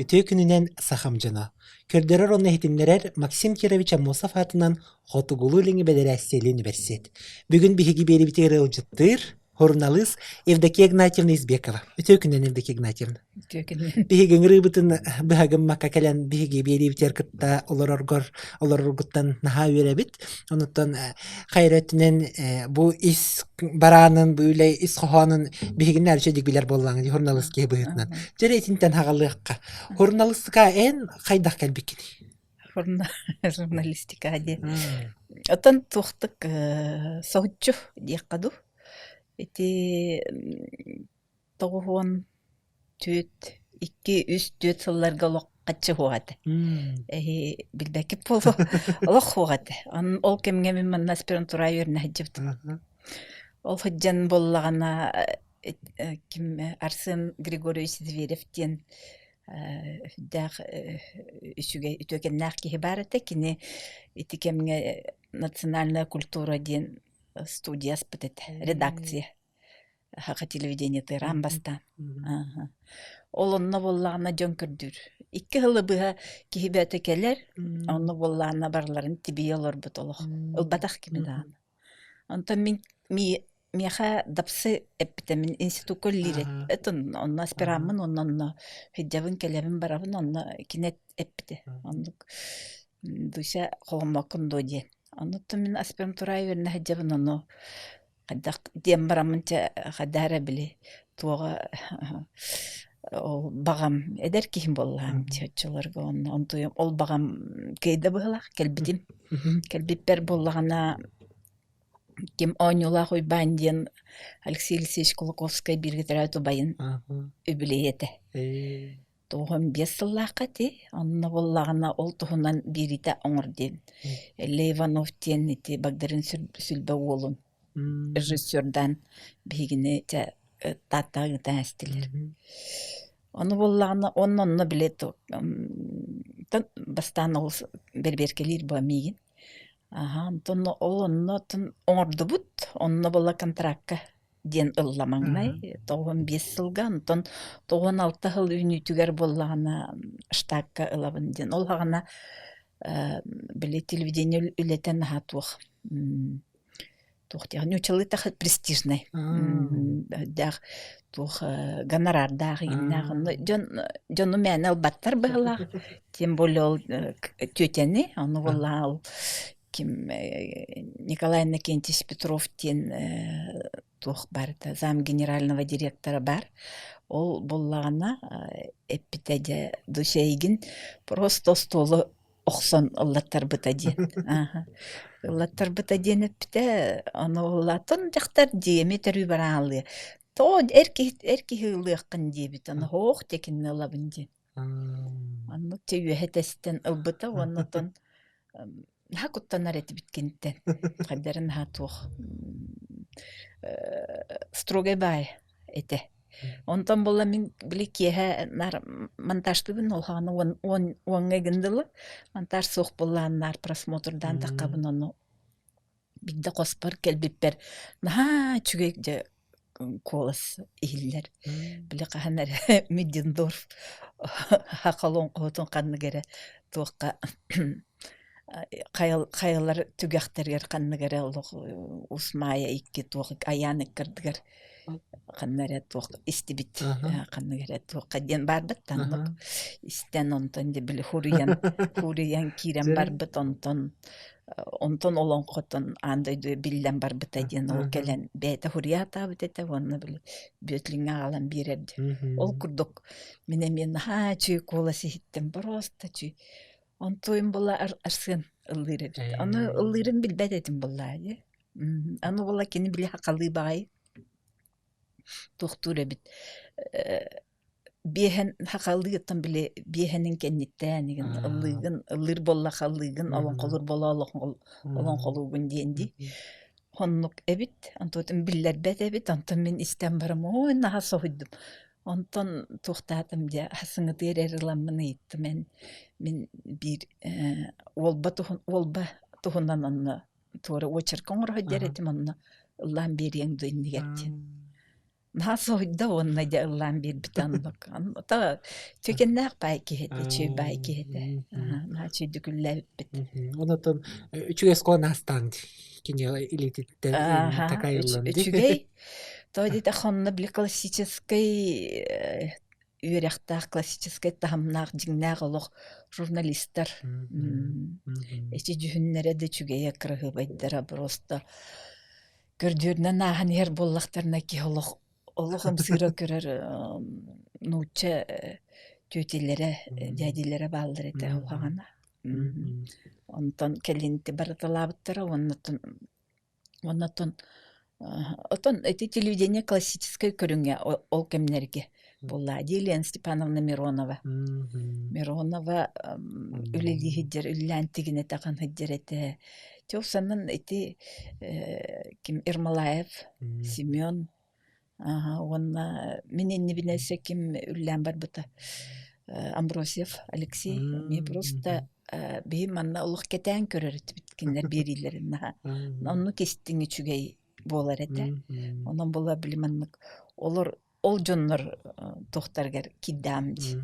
Үтүө күнүнэн сахам дьоно! Көрдөрөр уонна иһитиннэрэр Максим Кирович Аммосов аатынан Хотугулуу-Илиҥҥи бэдэрээссийэлиин үбэрсиэт. Бүгүн биһиги биэриибитигэр ыалдьыттыыр суруналыыс Евдокия Игнатьевна Избекова. Үтүө күнүнэн, Евдокия Игнатьевна. Үтүө күнүнэн. Биһиги ыҥырыыбытын быһа гыммакка кэлэн биһиги биэриибитигэр кытта олороргор олороргуттан наһаа үөрэбит. Онуттан хайа өттүнэн бу ис бараанын, бу үлэ ис хоһоонун биһигини арчы дик билэр буоллаҥ журналист киһи быһыытынан. Дьэ итинтэн хаҕалыахха. Журналистика эн хайдах кэлбиккиний? Журналистика диэн. Оттон туохтук соһуччу диэххэ дуу. Ити 94, 2, 3, 4 сылларга олох хаччы суох этэ. Эһи билбэккит буолуо, олох суох этэ. Ол кэмҥэ мин манна аспирантура үөрэнэ сылдьыбытым. Ол сылдьан буоллаҕына ким Арсен Григорьевич Зверев диэн сүрдээх үчүгэй үтүөкэннээх киһи баар этэ. Кини ити кэмҥэ национальная культура диэн студия аспыт этэ, редакция. Саха телевидениетыгар аан бастаан. Ол онно буоллаҕына дьон көрдүүр. Икки сылы быһа киһи бэйэтэ кэлэр, онно буоллаҕына барыларын тибийэ олорбут олох. Ылбатах кими даҕаны. Онтон мин миэхэ дапсы эппитэ, мин институкка үлэлиир этим, онно аспираммын, онно онно сылдьабын, кэлэбин, барабын, онно кини эппитэ. Оннук Дуся холоммоккун дуо диэн. Оннуттан мин аспирантура үөрэнэ сылдьабын, ону хайдах диэн бараммын чэ хайдах эрэ били туоҕа ол баҕам эдэр киһим буоллаҕым дии оччолорго онно онтуйум ол баҕам кыайда быһыылаах кэлбитим. Кэлбиппэр буоллаҕына ким Оонньуулаах Уйбаан диэн Алексей Алексеевич Кулаковскай бииргэ төрөөбүт убайын үбүлүөйэ этэ. 95 сыллаахха ити онно буоллаҕына ол туһунан биэриитэ оҥор диэн Эллэй Иванов диэн ити Багдарыын Сүлбэ уолун режиссердаан биһигини чэ Тааттаҕа ыытан эстилэр. Ону буоллаҕына уонна онно били бастаан ол бэрэбиэркэлиир буо миигин. Аһа онтон ол онно оттон оҥордубут онно буолла контракка диэн ылла маҥнай 95 сылга, онтон 96 сыл үүнүүтүгэр буоллаҕына штакка ылабын диэн. Ол саҕана били телевидение үлэтэ наһаа туох туох диэҕин нууччалыы престижнай дээх туох гонорардаах игиннээх онно дьон дьону мээнэ ылбаттар быһыылаах тем более ол түөтэни ону буоллаҕа ол ким Николай Иннокентьевич Петров диэн туох баар этэ зам генерального директора баар. Ол буоллаҕына эппитэ дьэ Дуся эйигин просто остуолу охсон ыллаттарбыта диэн. Ыллаттарбыта диэн эппитэ, ону ыллааттан дьахтар дии эмиэ төрүү бараалыа. Тоҕо эр киһи эр киһи ылыаххын диэбит, ону һоох диэкиннэ ылабын диэн. Оннук чэ үөһэ тэстэн ылбыта уонна оттон наһаа куттанар этибит киниттэн. Хайдары наһаа туох строгай баай этэ. Онтон буолла мин били киэһэ наар монтажтыыбын ол хаҕана уон уон уоҥҥа игин дылы монтаж суох буоллаан наар просмотрдаан таххабын ону Биирдэ хоспор кэлбиппэр наһаа үчүгэй дьэ куолас иһиллэр. Били хаһан эрэ Миддендорф олоҥхоһутун ханнык эрэ туохха хайалар түгэхтэригэр ханнык эрэ олох Уус Маайа икки туох Айаан ыккардыгар ханна эрэ туох истибит ханнык эрэ туохха диэн баарбыт таннык истэн онтон дьэ били хуруйан хуруйан киирэн барбыт онтон онтон олоҥхотон аан дойду биллэн барбыта диэн ол кэлэн бэйэтэ хуруйаатаабыт этэ уонна били Бүөтлүҥҥэ аҕалан биэрэр диэн ол курдук мин эмиэ наһаа үчүгэй куолас иһиттим боруоста үчүгэй онтуойум буолла Арсен ыллыыр эбит ону ыллыырын билбэт этим буоллаа дии Аны буолла кини били сахалыы баҕайы туохтуур эбит биэһэн сахалыы оттон били биэһэнин кэнниттэн игин ыллыыгын ыллыыр буоллахха ыллыыгын олоҥхолуур буола олоҥхолуугун диэн дии. Оннук эбит онтуотун биллэрбэт эбит онтон мин истэн барам ой наһаа соһуйдум. Онтон туохтаатым дьэ сыҥытыар эр ыламмын ыйыттым эн мин биир уолба уолба туһунан онно туора уочарка оҥоро сылдьар этим онно ыллаан биэриэҥ дуо иннигэр диэн. Наһаа соһуйда уонна дьэ ыллаан биэрбитэ оннук. Онто түгэннээх баай киһи этэ, үчүгэй баай киһи этэ. Наһаа үчүгэйдик үллээбиппит. Онотон үчүгэй оскуоланы астаан кини илиититтэн такайыллан Үчүгэй. То диэтэх онно били классическай үөрэхтээх, классическай таһымнаах дьиҥнээх олох журналистар эчи дьүһүннэрэ да үчүгэйэ, кыраһыабайдара просто көрдүөрүнэн ааһан иһэр буоллахтарына киһи олох олох ымсыыра көрөр нуучча түөтэлэрэ, дядилэрэ бааллар этэ уһаҕана. Онтон кэлин барыталаабыттара уонна Оннотон отон ити телевидение классическай көрүҥэ ол кэмнэргэ буолла. Елена Степановна Миронова. Миронова үлэлии сылдьар, үлэлээн тигинэтэ сылдьар этэ. Дьэ санан ити ким Ермолаев, Семен Ааһа уонна мин иннибинэ өссө ким үллээн барбыта Амбросьев Алексей эмиэ просто биһи манна олох кэтээн көрөр этибит кинилэр биэриилэрин наһаа. Оннук истиҥ үчүгэй буолар этэ. Онон була били маннык олор ол дьоннор туохтарыгар киирдэҕим дии.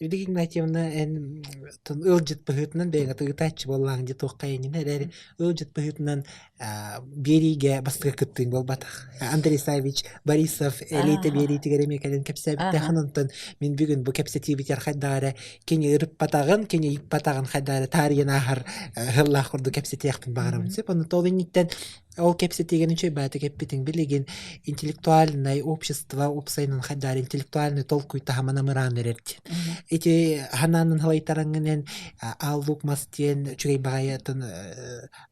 Юлия Игнатьевна эн ыалдьыт быһыытынан бэйэҥ ыытааччы буоллаҕыҥ дии туохха иннинэ эрээри ыалдьыт быһыытынан биэриигэ бастакы кыттыыҥ буолбатах. Андрей Саввич Борисов элита биэриитигэр эмиэ кэлэн кэпсээбиттээхин онтон мин бүгүн бу кэпсэтиибитигэр хайдах эрэ кини ырыппатаҕын, кини ыйыппатаҕын хайдах эрэ таарыйан ааһар ыһыллаах курдук кэпсэтиэхпин баҕарабын сөп. Онон ол инниттэн Ол кэпсэтиигин үчүгэй баҕайытык эппитиҥ. Билигин интеллектуальнай общество уопсайынан хайдаар интеллектуальный толкуй таһымын амыраан эрэр диэн. Ити ханаанын халайтараҥҥын эн Аал Луук Мас диэн үчүгэй баҕайытын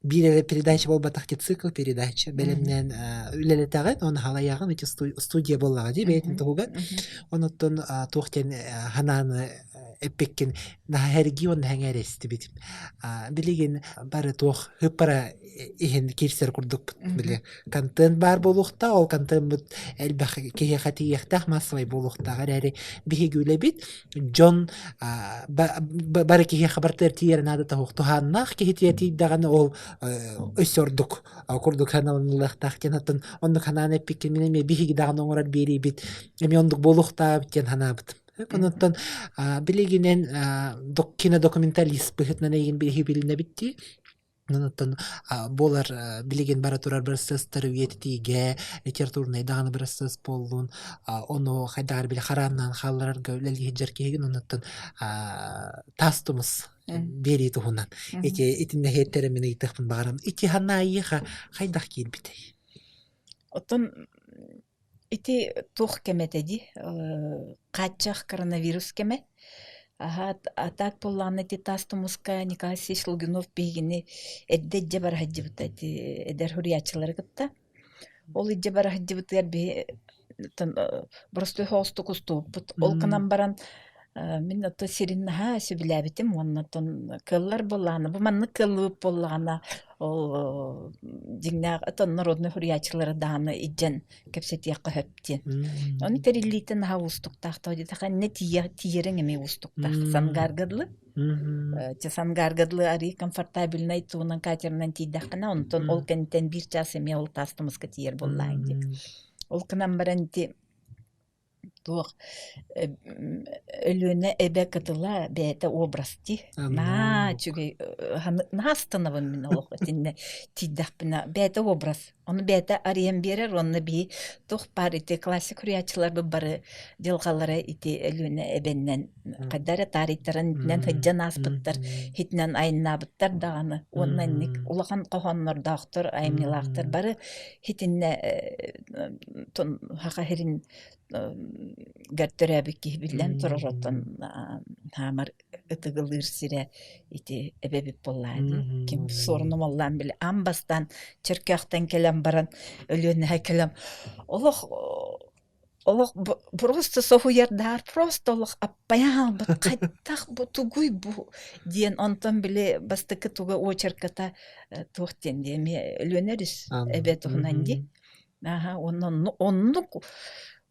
биир эрэ передача буолбатах ди цикл передача бэлэмнээн үлэлэтэҕин, оны халайаҕын ити студия буоллаҕа дии бэйэтин туһугар. Онуттан туох диэн ханааны эппиккин наһаа эргии уонна сэҥээрэ истибитим. Билигин бары туох ыппара иһин киирсэр курдукпут. Били контент баар буолуохтаах, ол контеммыт элбэх киһиэхэ тиийиэхтээх, массовай буолуохтаах эрээри биһиги үлэбит дьон бары киһиэхэ барытыгар тиийэр наадата суох. Туһааннаах киһи тиийдэҕинэ ол өссө ордук курдук саналанылыахтаах диэн оттон оннук санаан эппиккин мин эмиэ биһиги даҕаны оҥорор биэриибит эмиэ оннук буолуохтаах диэн санаабытым. Онуттан билигинэн кинодокументалист быһыытынан эйигин биһиги билинэбит дии. Онуттан буолар билигин бара турар бырасыастары үйэтитиигэ, литературнай даҕаны бырасыас буоллун, ону хайдах эрэ били харааннаан хаалларарга үлэлии сылдьар киһигин онуттан таас тумус биэрии туһунан ити итиннэ иһиттэрэ мин ыйытыахпын баҕарам. Ити ханаайыха хайдах киирбитэй? Оттон Ити туох кэмэ этэ дии, хааччах коронавирус кэмэ. Аһа а так буоллаҕына ити таас тумуска Николай Алексеевич Лугинов биһигини эрдэ илдьэ бара сылдьыбыта ити эдэр суруйааччылары кытта. Ол илдьэ бара сылдьыбытыгар биһи боростуой соҕустук устубуппут. Ол гынан баран мин ото сирин наһаа сөбүлээбитим уонна оттон кыаллар буоллаҕына бу маннык кыаллыбыт буоллаҕына ол дьиҥнээх оттон народнай суруйааччылары даҕаны илдьэн кэпсэтиэххэ сөп диэн. Ону тэриллиитэ наһаа уустуктаах тоҕо диэтэххэ иннэ тиийэриҥ эмиэ уустуктаах. Сангаарга дылы Чэ Сангаарга дылы арыый комфортабельнай тугунан катерынан тиийдэххинэ онтон ол кэнниттэн биир чаас эмиэ ол таас тумуска тиийэр буоллаҕыҥ дии. Ол гынан баран ити туох Өлүөнэ эбэ кытыла бэйэтэ образ дии. Наһаа үчүгэй наһаа астынабын мин олох итиннэ тиийдэхпинэ бэйэтэ образ. Ону бэйэтэ арыйан биэрэр уонна биһи туох баар ити классик суруйааччыларбыт бары дьылҕалара ити Өлүөнэ эбэннэн хайда эрэ таарыйтаран итинэн сылдьан ааспыттар, итинэн айаннаабыттар даҕаны уонна инник улахан хоһооннордоохтор, айымньылаахтар бары итиннэ саха сирин гар төрөөбүт киһи биллэн турар оттон хаамар ытыгылыыр сирэ ити эбэбит буоллаа дии ким суорун омоллоон били аан бастаан Чөркөөхтөн кэлэн баран Өлүөнэһэ кэлэн олох олох просто соһуйардаар просто олох аппайан хаалбыт хайдах бу тугуй бу диэн онтон били бастакы туга очерката туох диэн диэ эмиэ Өлүөнэ өрүс эбэ туһунан дии Аха, уонна оннук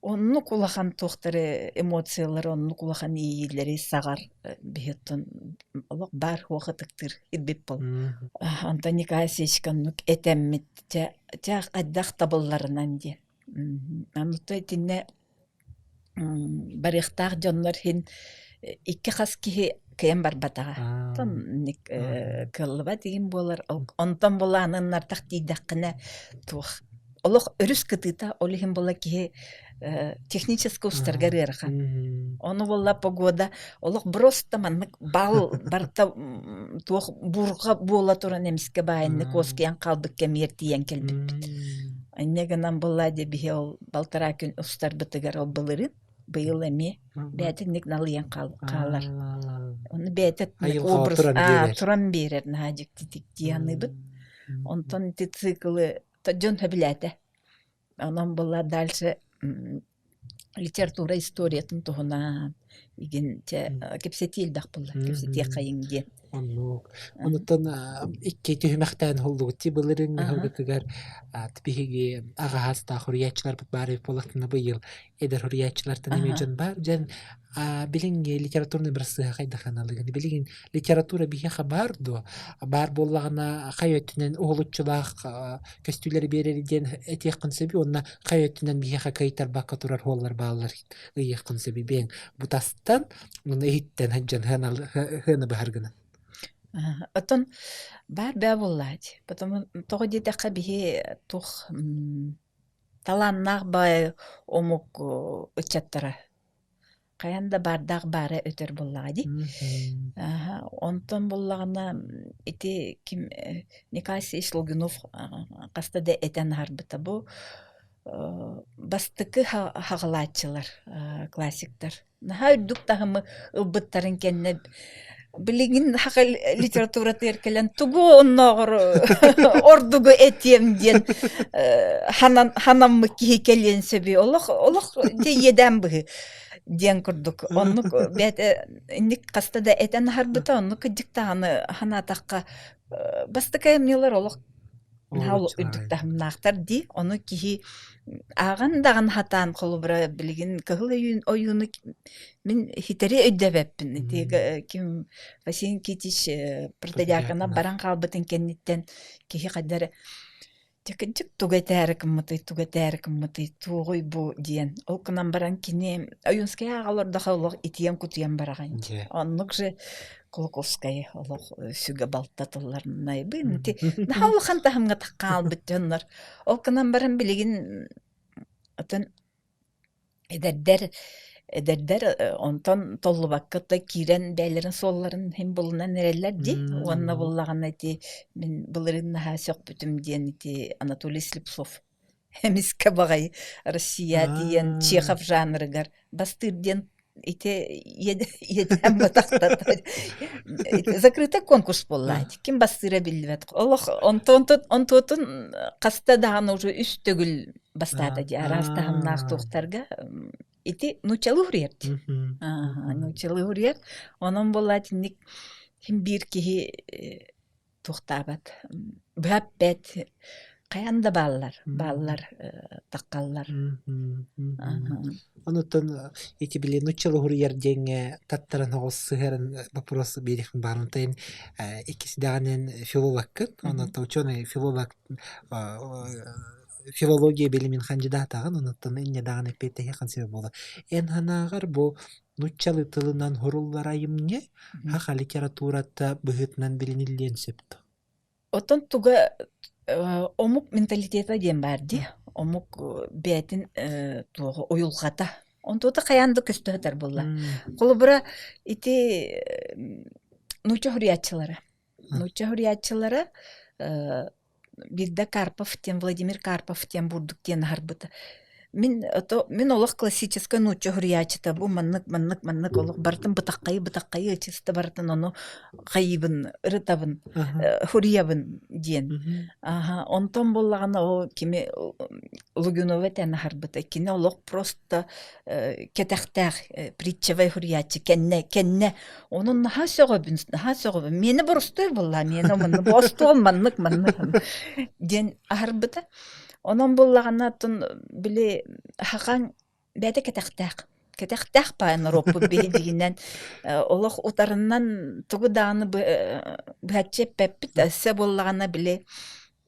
оннук улахан туохтары эмоциялары, оннук улахан иэйиилэри саҕар биһи оттон олох баар суох ытыктыыр ирбит буол. Онтон Николай Алексеевичка оннук этэммит, чэ, чэ хайдах табылларынан диэн. Онто итиннэ барыахтаах дьоннор иһин икки хас киһи кыайан барбатаҕа. Оттон кыаллыбат игин буолар. Онтон былааныннартах тиийдэххинэ туох олох өрүс кытыыта ол иһин була киһи технически устаргар ыарахан. Ону буолла погода олох просто маннык бал барыта туох бурҕа буола туран эмискэ баайыннык уоскуйан хаалбыт кэмигэр тиийэн кэлбиппит. Инньэ гынан буолла дии биһи ол балтараа күн устарбытыгар ол былырыын быйыл эмиэ бэйэтинник налыйан хаалар. Ону бэйэтэ образ туран биэрэр наһаа дьиктитик дии саныыбыт. Онтон ити циклы дьон сөбүлээтэ. Онон буолла дальше литература историятын туһунан игин чэ кэпсэтии элбэх буолла кэпсэтиэххэйиҥ диэн. Оннук. Онуттан икки түһүмэхтээн уһуллубут дии былырыыҥҥы ыһылгытыгар биһиги аҕа саастаах суруйааччыларбыт баар эбит буоллахтарына быйыл эдэр суруйааччылартан эмиэ дьон баар. Дьэн билиҥҥи литературнай бырасыаһа хайдах аналыгын билигин литература биһиэхэ баар дуо? Баар буоллаҕына хайа өттүнэн уһулуччулаах көстүүлэри биэрэр диэн этиэххин сөбүй уонна хайа өттүнэн биһиэхэ кыайтарбакка турар суоллар бааллар ыйыаххын сөбүй бэйэҥ бу тастан уонна иһиттэн сылдьан сыана быһар гынан. Оттон баар бээ буоллааччы. Потому тоҕо диэтэххэ биһи туох талааннаах баай омук ыччаттара хайаан да баардаах баара өтөр буоллаҕа дии. Онтон буоллаҕына ити ким Николай Алексеевич Лугинов хаста да этэн аһарбыта бу бастакы хаҕылааччылар классиктар наһаа үрдүк таһымы ылбыттарын кэннэ билигин саха литературатыгар кэлэн тугу оннооҕор ордугу этиэм диэн ханан ханаммыт киһи кэлиэн сөбүй олох олох дьэ иэдээн быһыы диэн курдук оннук бэйэтэ инник хаста да этэн аһарбыта оннук кырдьык даҕаны санаатахха бастакы айымньылар олох Наһаа үрдүк таһымнаахтар дии. Ону киһи ааҕан даҕаны сатаан холобура билигин Кыһыл ойууну мин ситэри өйдөөбөппүн. Ити ким Василий Никитич Протодьяконов баран хаалбытын кэнниттэн киһи хайдах эрэ дьэ кырдьык тугу этээри гыммытый, тугу этээри гыммытый, туоҕуй бу диэн. Ол гынан баран кини Ойуунскай ааҕа олордохо олох итийэн-кутуйан бараҕын. Оннук же Кулаковскай олох сүгэ балта тылларынайбын ити наһаа улахан таһымҥа хаалбыт дьоннор. Ол гынан баран билигин атын эдэрдэр эдэрдэр онтон толлубакка да киирэн бэйэлэрин суолларын иһин булунан эрэллэр дии. Уонна буллаҕына ити мин былырыын наһаа сөхпүтүм диэн ити Анатолий Слепцов эмискэ баҕайы Россия тиийэн Чехов жанрыгар бастыыр диэн ити иэдээн батахтата закрытый конкурс буолла ким бастыыра биллибэт олох онтуотун хаста даҕаны уже үс төгүл бастаата дии араас таһымнаах туохтарга ити нууччалыы суруйар дии нууччалыы суруйар онон буолла итинник син биир киһи туохтаабат быһаппэт хайаан да бааллар бааллар таххаллар Онуттан ити били нуччалы уһуруйар диэҥҥэ таттаран оҕус сыһыаран вопрос биэриэхпин баҕарабын. Тайын иккис даҕанан филологкын, онуттан ученый филолог филология билимин хандьыдаатаҕын, онуттан инньэ даҕаны эппиэттэһиэххин сөп буолар. Эн санааҕар бу нууччалыы тылынан суруллар айымньы саха литературата быһыытынан билиниллиэн сөп дуо? Оттон туга омук менталитета диэн баар дии. Омук бэйэтин туоҕа уйулҕата. Онтуота хайаан да көстө сытар буолла. Холобура, ити нуучча суруйааччылара. Нуучча суруйааччылара биирдэ Карпов диэн Владимир Карпов диэн бурдук диэн аһарбыта. Мин ото мин олох классическай нуучча суруйааччыта бу маннык маннык маннык олох барытын бытаххайы бытаххайы чисто барытын ону хайыыбын ырытабын суруйабын диэн. Аха онтон буоллаҕына ол кими Лугинова этэн аһарбыта. Кини олох просто кэтэхтээх притчевай суруйааччы кэннэ кэннэ Онон наһаа сөҕөбүн, наһаа сөҕөбүн. Миэнэ боростуой буоллаа, миэнэ маннык бу остуол маннык маннык диэн аһарбыта. Онон буоллаҕына оттон били хахаҥ бэйэтэ кэтэхтээх. Кэтэхтээх баай норуоппут биһи дьиҥинэн олох утарынан тугу даҕаны быһаччы эппэппит. Өссө буоллаҕына били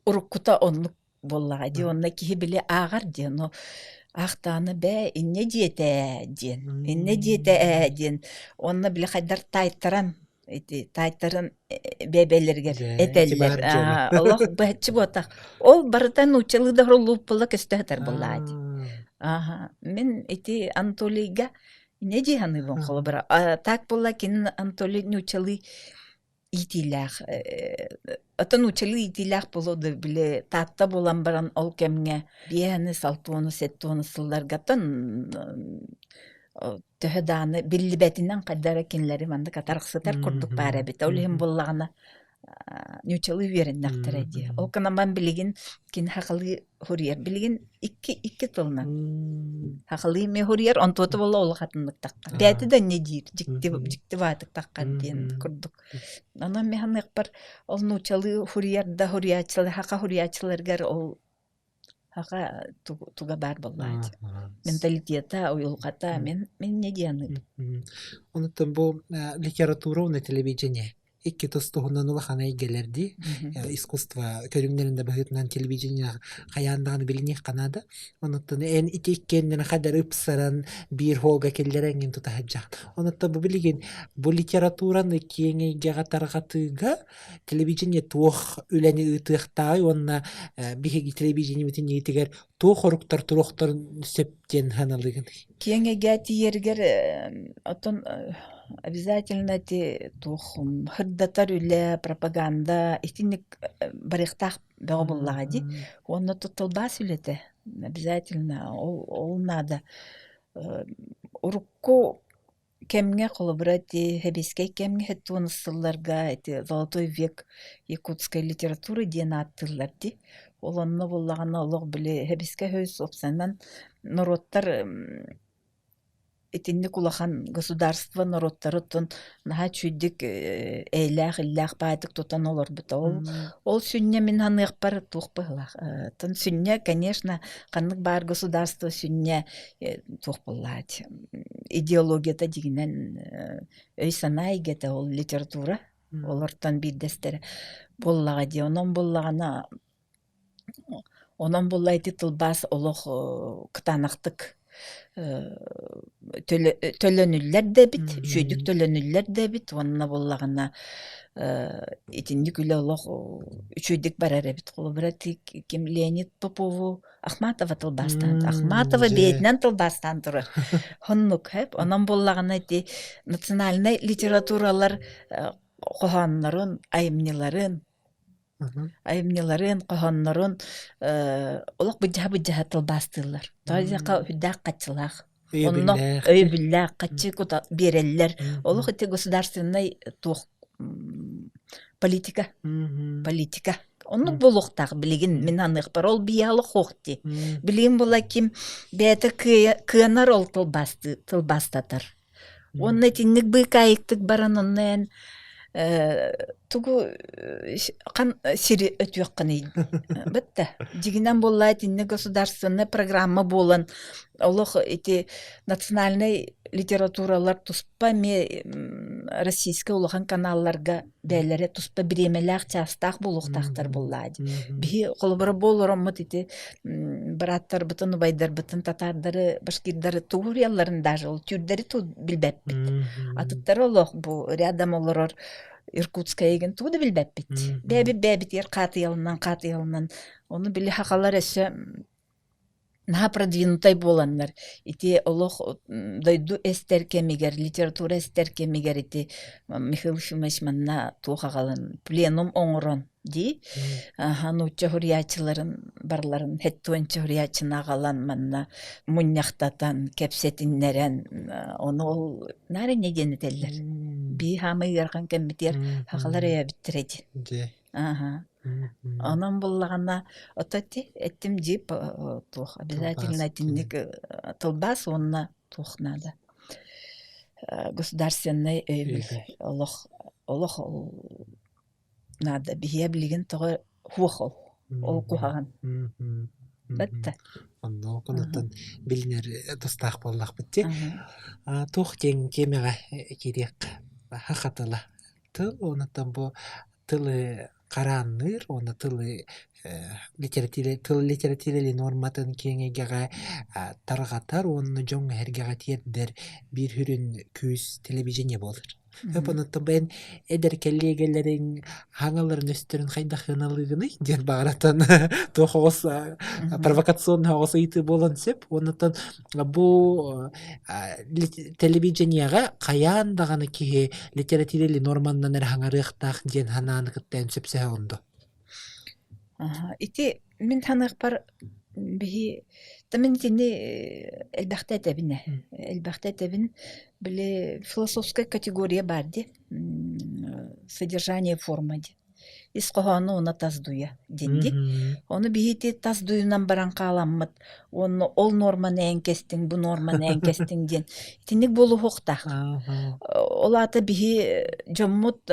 уруккута оннук. буоллаҕа дии уонна киһи били ааҕар диэн но аахтаҕына бээ инньэ диэтэ ээ диэн инньэ диэтэ ээ диэн уонна били хайдар таайтаран ити таайтаран бэйэ-бэйэлэригэр Дьэ, ити этэллэр баар дьыала. олох быһаччы буотах ол барыта нууччалыы да лууппула көстө сытар буоллаҕа дии Аа. Ааһа мин ити Анатолийга инньэ дии саныыбын холобура так буолла кини Анатолий нууччалыы иитиилээх оттон нууччалыы иитиилээх буолуо да били Таатта буолан баран ол кэмҥэ биэһэни салтуону сэттуону сылларгаттан төһө даҕаны биллибэтинэн хайда эрэ кинилэри маннык атарахсытар курдук баар эбит. Ол иһин буоллаҕына нууччалыы үөрэннэхтэрэ дии. Ол гынан билигин кини сахалыы суруйар. Билигин икки икки тылынан. Сахалыы эмиэ суруйар, онтуота буолла олох атыннык таххар. Бэйэтэ да инньэ диир, дьикти дьикти баатык таххар диэн курдук. Онон мин саныахпар ол нууччалыы суруйар да суруйааччылар, саха суруйааччыларыгар ол Аха туга баар буоллаҕа Менталитета, уйулҕата мин мин не дианыыбын. Онуттан бу литература уонна телевидение икки тус туһунан улахан эйгэлэр дии. Искусство көрүҥнэрин да быһыытынан телевидение хайаан даҕаны билиниэххэ наада. Онуттан эн ити иккиэннэрин хадары ыпсаран биир хоолга киллэрэҥҥин тута сылдьаҕын. Онуттан бу билигин бу литератураны киэҥ эйгэҕэ тарҕатыыга телевидение туох үлэни ыытыахтааҕый уонна биһиги телевидениебитин иитигэр туох оруктар туруохтарын сөп диэн сыаналыыгыный? Киэҥ эйгэ тиийэригэр оттон обязательно ити туох сырдатар үлэ, пропаганда итинник барыахтаах бөҕө буоллаҕа дии. Уонна тылбаас үлэтэ обязательно ол, ол наада. Урукку Кэмҥэ, холобура, ити сэбиэскэй кэмҥэ 70 сылларга ити «Золотой век якутской литературы» диэн ааттыыллар дии. Ол онно буоллаҕына олох били сэбиэскэй союз уопсайынан норуоттар итинник улахан государство норуоттарыттан наһаа үчүгэйдик эйэлээх иллээх баайдык тутан олорбута. Ол ол сүнньэ мин саныахпар туох быһыылаах оттон сүнньэ, конечно, ханнык баар государство сүнньэ туох буоллаҕа идеологията дьиҥинэн өй-санаа эйгэтэ ол литература олортон биирдэстэрэ буоллаҕа дии онон буоллаҕына онон буолла ити тылбаас олох кытаанахтык төлөнүллэр да эбит үчүгэйдик төлөнүллэр да эбит уонна буоллаҕына итинник үлэ олох үчүгэйдик барар эбит холобура ким Леонид Попову Ахматова тылбаастаан Ахматова бэйэтинэн тылбаастаан турар. Оннук хэп. Онон буоллаҕына ити национальнай литературалар хоһооннорун, айымньыларын айымньыларын, хоһооннорун олох быдьаһа-быдьаһа тылбаастыыллар. Тоҕо диэххэ үрдээх хаччылаах. Онно өйөбүллээх хаччы кута биэрэллэр. Олох ити государственнай туох политика политика оннук буолуохтаах билигин мин аныахпар ол биһиэхэ олох дии билигин була ким бэйэтэ кыанар ол тылбаастатар уонна итинник быыкаайыктык баран онно эн тугу хан сири өтүөххүнүй бытта дьигинэн буолла итинник государственная программа буолан олох ити национальнай литературалар туспа эмиэ российскай улахан каналларга бэйэлэрэ туспа бириэмэлээх чаастаах буолуохтаахтар буоллаа дии. Биһи холобура бу олороммут ити бырааттарбытын, убайдарбытын, татаардары, башкирдары тугу уруйалларын даже ол түүрдэри билбэппит. Атыттары олох бу рядом олорор Иркутскайыгын тугу да билбэппит. Бэйэбит бэйэбитигэр хаатыйалынан хаатыйалынан ону били хахалар өссө наһаа продвинутай буоланнар ити олох дойду эстэр кэмигэр литература эстэр кэмигэр ити Михаил Ефимович манна туох аҕалан пленум оҥорон дии нуучча суруйааччыларын барыларын хэттуонча суруйааччыны аҕалан манна мунньахтатан кэпсэтиннэрэн ону ол наар инньэ диэн этэллэр бии хаамай ыарахан кэммитигэр сахалар өйөөбүттэрэ диэн Ааһа. Онон буллаҕына, ото ити эттим дии туох обязательно итинник тылбаас уонна туох наада государственнай өйөбүл олох олох наада. Биһиэ билигин тоҕо суох ол ол куһаҕан. Бытта. Онно онуттан билинэр тустаах буоллахпыт дии. Туох диэн тиэмэҕэ киириэххэ саха тыла. Тыл онуттан бу тылы хараанныыр уонна тылы тыл литературали нуорматын киэҥ эйгэҕэ тарҕатар уонна дьоҥҥо-сэргэҕэ тиэрдэр биир сүрүн күүс телевидение буолар. Онуттан бэйэн эдэр кэллиэгэлэриҥ хаҥаларын өстөрүн хайдах сыаналыыгыный диэн баҕаратан туох оҕус провокационный оҕус ыйытыы буолан сөп. Онуттан бу телевидениеҕэ хайаан даҕаны киһи литературали норманнан эрэ хаҥарыахтаах диэн санааны кытта эн сөпсөһөҕүн дуо? Ити мин саныахпар биһи да мин итини элбэхтэ этэбин ээ. Элбэхтэ этэбин. Били философскай категория баар дии. Содержание форма дии. Ис хоһоону уонна тас дуйа диэн дии. Ону биһи ити тас дуйунан баран хааламмыт уонна ол нуорманы эн кэстиҥ, бу нуорманы эн кэстиҥ диэн итинник буолуохтаах. Ол аата биһи дьоммут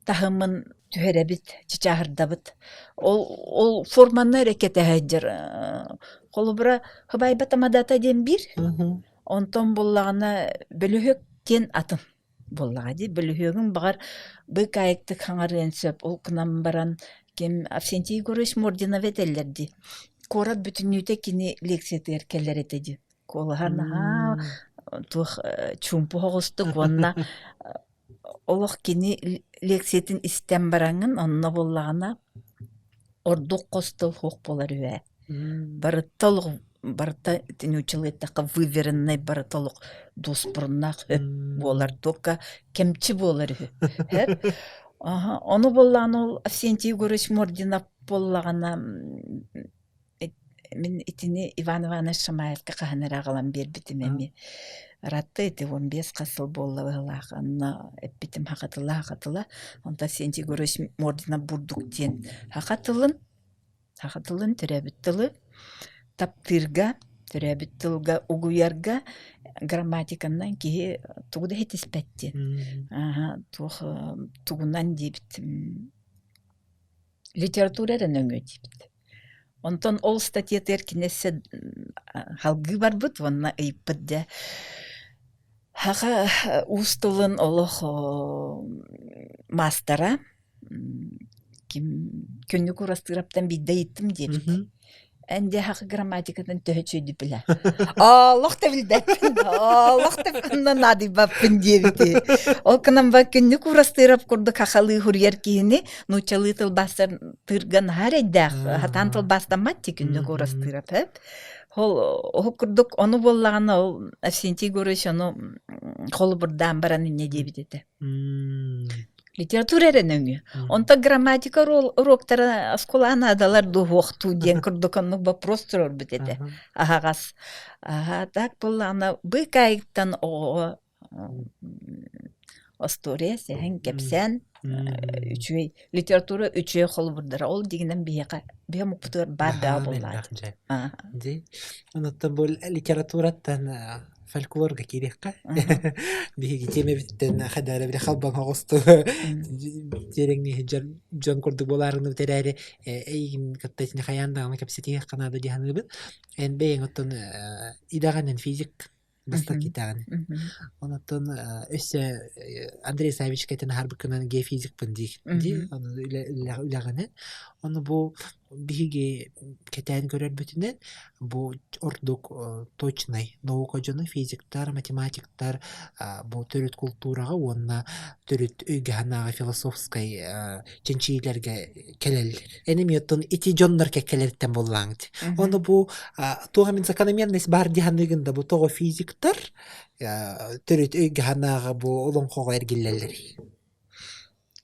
таһымын түһэрэбит, чычааһырдабыт. Ол ол форманы эрэ кэтэһэ сылдьар. Холобура, «Хыбайба тамадата» диэн биир, онтон буллаҕына бөлүһүөк диэн атын буоллаҕа дии. Бөлүһүөгүҥ баҕар быыкаайыктык хаҥарыан сөп. Ол гынан баран ким Авсентий Егорович Мординов этэллэр дии. Куорат бүтүннүүтэ кини лекциятыгар кэлэр этэ дии. Куолаһа наһаа туох чуумпу соҕустук уонна Олох кини лекциятын истэн бараҥҥын, онно буоллаҕына ордук хос тыл суох буолар үһү ээ. Барыта олох барыта ити нууччалыы эттэххэ выверенный барыта олох дуоспуруннаах өп буолар только кэмчи буолар үһү. Һэп. Аһа, ону буоллаҕына ол Авсентий Егорович Мординов буоллаҕына Мин итини Иван Иванович Шамаевка хаһан эрэ аҕалан биэрбитим эмиэ. Ыраатта ити 15 хас сыл буолла быһыылаах. Онно эппитим хахатыла хахатыла. Онтон Авсентий Егорович Мординов бурдук диэн саха тылын, саха тылын, төрөөбүт тылы таптыырга, төрөөбүт тылга угуйарга грамматиканан киһи тугу да ситиспэт диэн. Ааһа, туох тугунан диэбит Литература эрэ нөҥүө диэбит. Онтон ол статьятыгар кини өссө салгыы барбыт уонна ыйыппыт дьэ саха уус тылын олох маастара ким Күннүк Урастыыраптан биирдэ ыйыттым диэбит. Эн дьэ саха грамматикатын төһө үчүгэйдик билэ? Олох да билбэппин, олох да онно наадыйбаппын диэбити. Ол гынан ба Күннүк Урастыырап курдук сахалыы суруйар киһини нууччалыы тылбаастар тыырга наһаа эрэйдээх, сатаан тылбаастаммат дии Күннүк Урастыырап эп. Ол ол курдук ону буоллаҕына ол Авсентий Егорович ону холобурдаан баран инньэ диэбит этэ. Литература эрэ нөҥүө. Онтон грамматика уруоктара оскуола наадалар дуоһуохтуу диэн курдук оннук вопрос туруорбут этэ. Аһаҕас. Аһа так буоллаҕына быыкаайыктан оҕоҕо остуоруйа, сэһэн, кэпсээн үчүгэй литература үчүгэй холобурдара. Ол дигинэн биһиэхэ биһи омукпутугар баар бөҕө буоллаҕа. Дии. Онуттан бу литератураттан фольклорга киириэххэ. Биһиги тиэмэбиттэн хайдах эрэ халбаҥ оҕусту тиэрэҥнии сылдьар дьон курдук буолаарыныбыт эрээри эйигин кытта итини хайаан даҕаны кэпсэтиэххэ наада дии саныыбын. Эн бэйэҥ оттон идэҕинэн физик бастакы итэҕин. Онтон өссө Андрей Савичка этэн аһарбыккынан геофизикпын дии дии ону үлэҕинэн. Ону бу биһиги кэтээн көрөрбүтүнэн бу ордук точнай наука дьоно физиктар, математиктар бу төрүт култуураҕа уонна төрүт өйгө-санааҕа философскай чинчийиилэргэ кэлэллэр. Эн эмиэ оттон ити дьоннор кэккэлэриттэн буоллааҥ дии. Ону бу туох эмин закономерность баар дии саныыгын да бу тоҕо физиктар төрүт өйгө-санааҕа бу олоҥхоҕо эргиллэллэрий?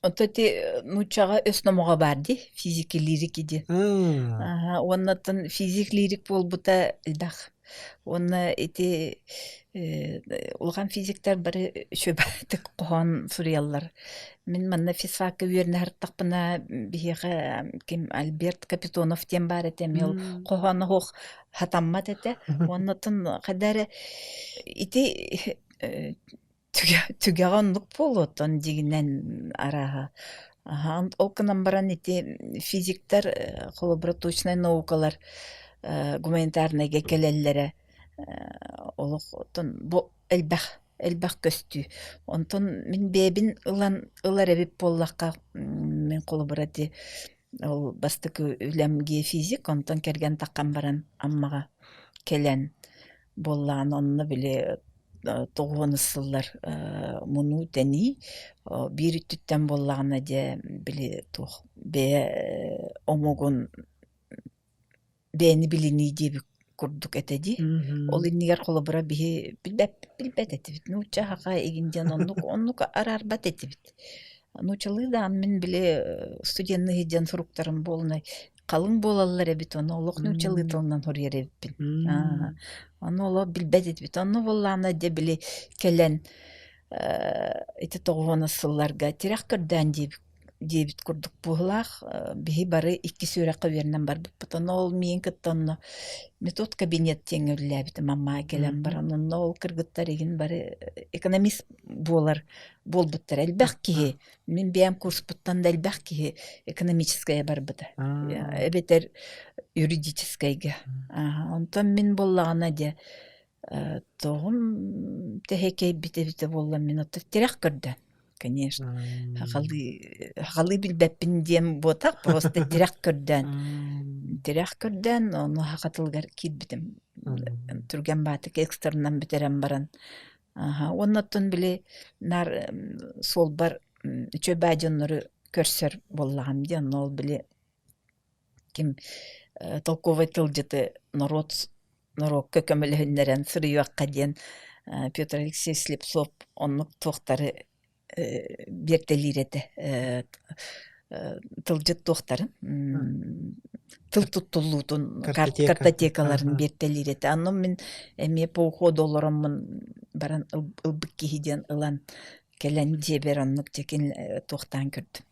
Оттон ити нууччаҕа өс номоҕо баар дии, физики лирики диэн. Аһа, уонна оттон физик лирик буолбута элбэх. Уонна ити улахан физиктэр бары үчүгэйдик хоһоон суруйаллар. Мин манна физфакка үөрэнэ сырыттахпына биһиэхэ ким Альберт Капитонов диэн баар этэ, эмиэ ол хоһооно суох сатаммат этэ. Уонна оттон хайда эрэ ити Түгэҕэ оннук буолуо оттон дьиҥинэн арааһа. Аһа ол гынан баран ити физиктэр холобура точнай наукалар гуманитарнайга кэлэллэрэ олох оттон бу элбэх. Элбэх көстүү. Онтон мин бэйэбин ылан ылар эбит буоллахха, мин холобура ити ол бастакы үлэм геофизик, онтон кэргэн таххан баран Аммаҕа кэлэн буоллаҕына онно били тоҕуонус сыллар мунуу-тэнии биир өттүттэн буоллаҕына дьэ били туох бэйэ омугун бэйэни билинии диэбит курдук этэ дии. Ол иннигэр холобура биһи билбэт билбэт этибит. Нуучча саха игин диэн оннук оннук араарбат этибит. Нууччалыы даҕаны мин били студенныы диэн суруктарым буолунай халыҥ буолаллар эбит, ону олох нууччалыы тылынан суруйар эбиппин. Ону олох билбэт этибит. Онно буоллаҕына дьэ били кэлэн ити тоҕуһуонус сылларга тирэх көрдөөн диэбит диэбит курдук быһыылаах. Биһи бары иккис үөрэххэ үөрэнэн барбыппыт. Онно ол миигин кытта онно метод кабинет диэҥҥэ үлэлээбитим Аммаҕа кэлэн баран. Онно ол кыргыттар игин бары экономист буолар буолбуттар. Элбэх киһи, мин бэйэм курспуттан да элбэх киһи экономическайга барбыта. Эбэтэр юридическайга. Онтон мин буоллаҕына дьэ Тоҕум тэһэ кэйбит эбитэ буолла мин оттон тирэх көрдөөн, конечно. Сахалыы сахалыы билбэппин диэн буотах, просто тирэх көрдөөн. Тирэх көрдөөн, ону саха тылыгар киирбитим. Түргэн баатык экстернан бүтэрэн баран. Аха, уонна оттон били наар суолбар үчүгэй баа дьоннору көрсөр буоллаҕым дии, онно ол били ким толковай тылдьыты норуот норуокка көмөлөһүннэрэн суруйуохха диэн Петр Алексеевич Слепцов оннук туохтары биэртэлиир этэ тылдьыт туохтарын тыл туттуллуутун картотекаларын биэртэлиир этэ. Онно мин эмиэ по уходу олороммун баран ылбыт киһи диэн ылан Кэлэн дьиэбэр оннук дьэ туохтаан көрдүм.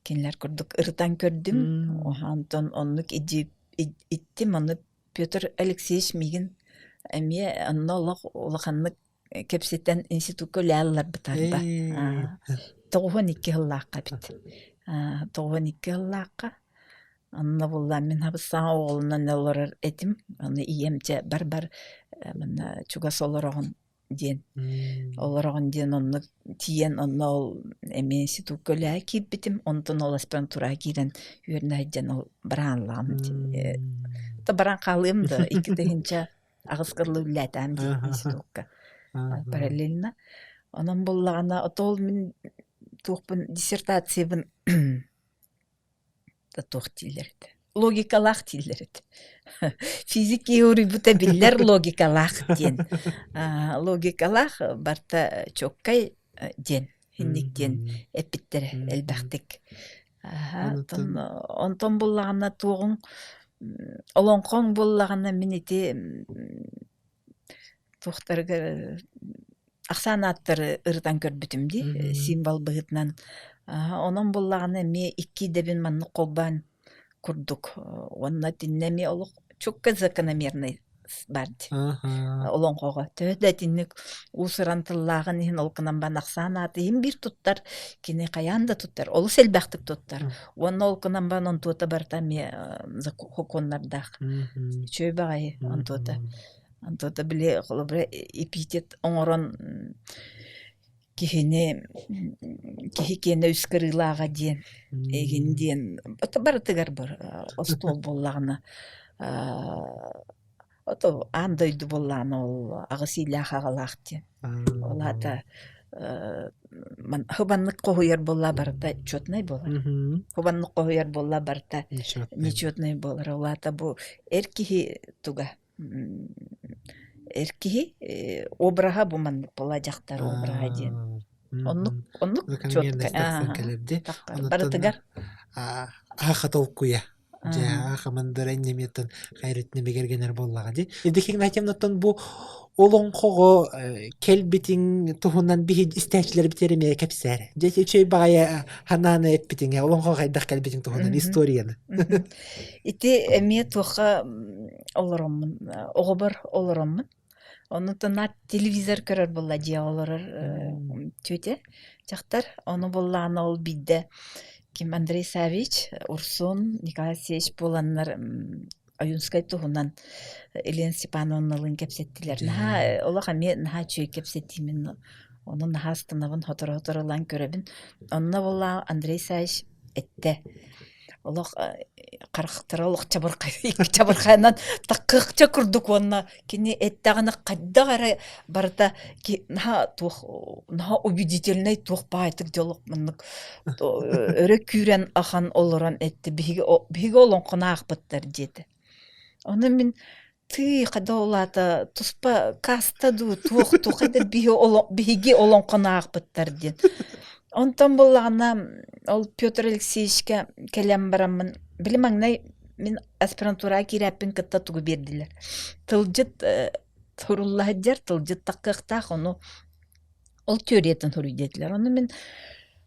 Кинилэр курдук ырытан көрдүм. Онтон оннук иттим. Ону Петр Алексеевич миигин эмиэ онно олох улаханнык кэпсэтэн институкка үлээ ылларбытарба. 92 сыллаахха эбит. 92 сыллаахха. Онно буллаан мин хабыс-саҥа оҕолонон олорор этим. Ону ийэм дьэ бар-бар манна чугас олороҕун диэн олороҕун диэн онно тиийэн онно ол эмиэ институкка үлэҕэ киирбитим онтон ол аспирантураҕа киирэн үөрэнэ сылдьан ол бараанлаҕым то баран хаалыам да 2008 кылла үлэлээтэҕим дии институкка параллельно онон буоллаҕына ото ол мин туохпун диссертациябын туох дииллэр этэ логикалаах дииллэр этэ физик киһи уруйбута биллэр логикалаах диэн логикалаах барыта чуоккай диэн инник диэн эппиттэрэ элбэхтик онтон онтон буллаҕына туоҕуҥ олоҥхоҥ буоллаҕына мин ити туохтарыгар ахсаан ааттары ырытан көрбүтүм дии символ быһыытынан онон буоллаҕына эмиэ икки идэбин маннык холбоон курдук уонна итиннэ эмиэ олох чукка закономерный баар дии олоҥхоҕо төһө да итинник уус-уран тыллааҕын иһин ол гынан баран ахсаан ааты иһин биир туттар кини хайаан да туттар олус элбэхтик туттар уонна ол гынан баран онтуота барыта эмиэ сокуоннардаах үчүгэй баҕайы онтуота онтуота били холобура эпитет оҥорон киһини киһи киэнэ үс кырыылааҕа диэн эгин диэн барытыгар бар остуол буоллаҕына Ото аан дойду буоллаҕына ол аҕыс иилээх аҕалаах диэн. Ол аата хубаннык хоһуйар буолла барыта четнай буолар. Хубаннык хоһуйар буолла барыта нечетнай буолар. Ол аата бу эр киһи туга эр киһи обраһа бу маннык буолла дьахтар обраһа диэн. Оннук оннук четко барытыгар аха толкуйа Дьэ, хамандыра иннэмиэттэн хайрытына бигэргэнэр буоллаҕа дии. Евдокия Игнатьевнаттан бу олоҥхоҕо кэлбитиҥ туһунан биһи истээччилэрбит эмиэ кэпсээр. Дьэ, үчүгэй баҕайы ханааны эппитиҥ олоҥхоҕо хайдах кэлбитиҥ туһунан историяны. Ити эмиэ туохха олороммун, оҕобор олороммун. Оннуттан наар телевизор көрөр буолла дьиэҕэ олорор тетя дьахтар. Ону буоллаҕына ол биирдэ ким Андрей Саввич, Урсун, Николай Алексеевич буоланнар. Ойуунскай туһунан Елена Степановналыын кэпсэттилэр. Наһаа олох эмиэ наһаа үчүгэй кэпсэтии мин ону наһаа астынабын, сотору-сотору ылан көрөбүн. Онно буоллаҕа Андрей Исаевич эттэ олох харахтара олох чабырхай чабырхайынан таккыахча курдук уонна кини эттэҕинэ хайдах эрэ барыта наһаа туох наһаа убедительнай туох баайтык дьэ олох маннык өрө күүрэн ахан олорон эттэ биһиги биһиги олоҥхону аахпыттар диэтэ ону мин Тыый, хайда ол аата туспа каста дуу, туох туох это биһиги олоҥхону аахпыттар диэн. Онтон буоллаҕына ол Петр Алексеевичка кэлэн бараммын, били маҥнай мин аспирантураҕа киирээппин кытта тугу биэрдилэр. Тылдьыт сурулла сылдьар, тылдьыт таххыахтаах, ону Ол теориятын суруй диэтилэр. Ону мин